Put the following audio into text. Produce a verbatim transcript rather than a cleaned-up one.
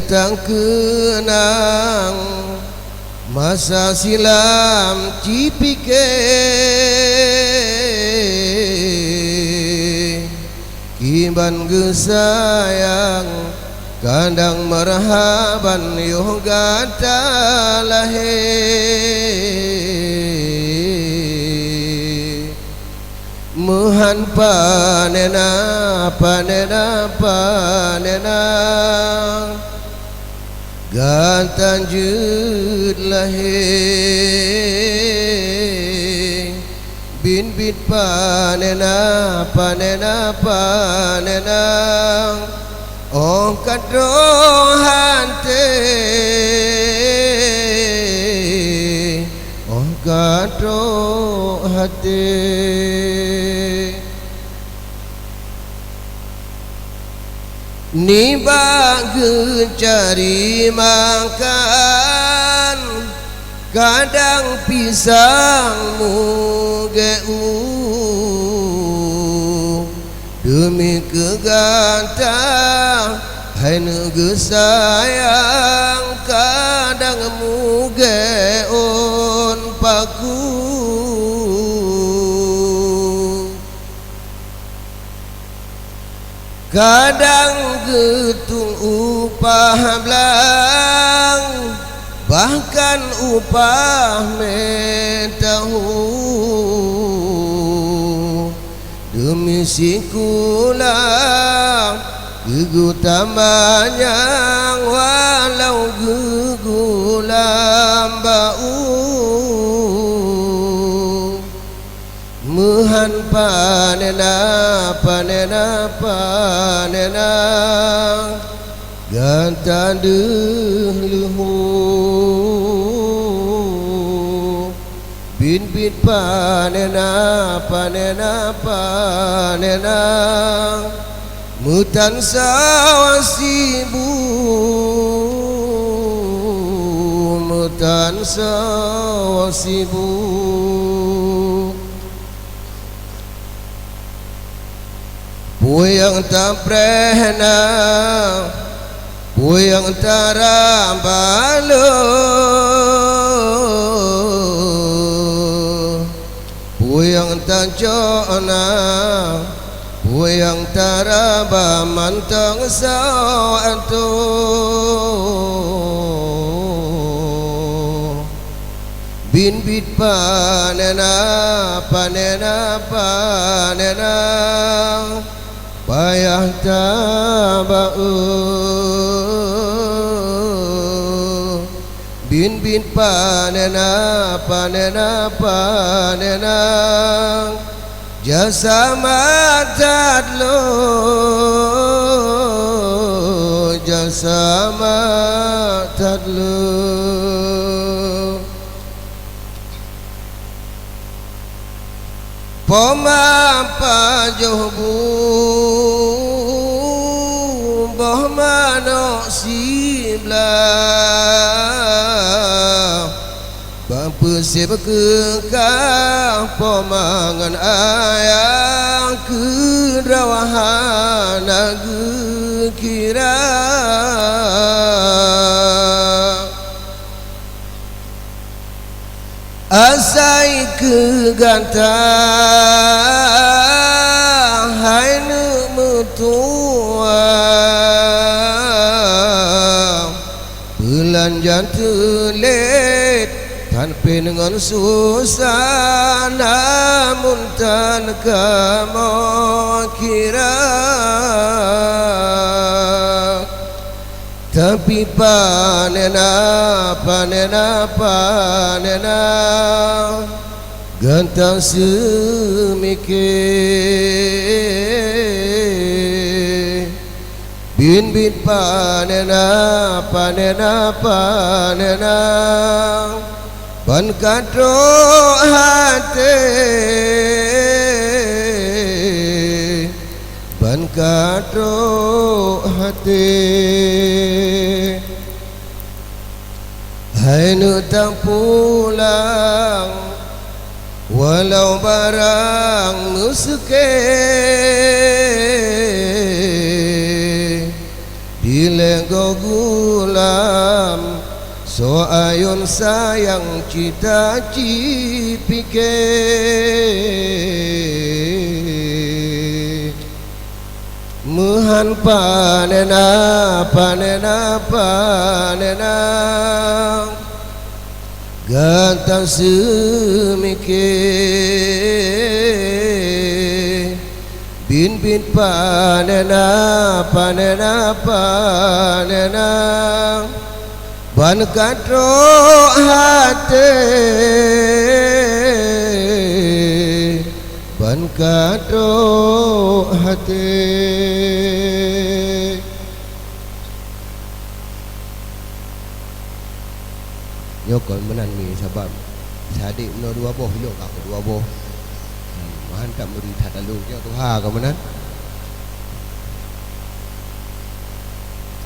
Tangkeunang masa silam cipike, kiban geusayang kadang meurhaban yoh gata lahé. Meuhan panena, panena, panena, gata jeuet lahé. Biet-biet panena, panena, panena, óh ka troh até, óh ka troh até. Nibak geucari makan, kadang pisang mugée u. Deumi keu gata hai neugeusayang, kadang mugée ôn paku. Kadang geutueng upah blang, bahkan upah mé tahu. Deumi sikula geugu tamanyang walau geugu lam bak u. Meuhan panena, panena, panena, gata deuh leuhu. Biet-biet panena, panena, panena, meutansoe sibu, meutansoe sibu. Peue nyang tapreh na, peue nyang taraba le, peue nyang tacok na, peue nyang taraba mantong soe atô. Biet-biet panena, panena, panena, payah taba-eu. Biet-biet panena, panena, panena, jasa mat that lôn, jasa mat that lôn. Poma pajoh bu boh manok siblaih, bak peuseb keu kah poma ngon ayah keu droe hana geukira. Asai keu gata hai neuk meutuwa, beulanjan teulet, tan pen ngon susah, namun tan kamoe kira. Tapi panena, panena, panena, gata seumike. Biet-biet panena, panena, panena, ban ka troh até, ban ka troh até. Hai neuk tapulang, walau barang meuseuké, dilée Gogulam, soe ayôn sayang cita cipike. Meuhan panena, panena, panena, gata seumike. Bin-bin panena, panena, panena, ban ka trok até, ban ka trok até. Nyoe kon meunan mi, sabab sadek meunoe dua boh, ilok ka dua boh. Meuhan that meuri that lalu nyoe tuha ka meunan.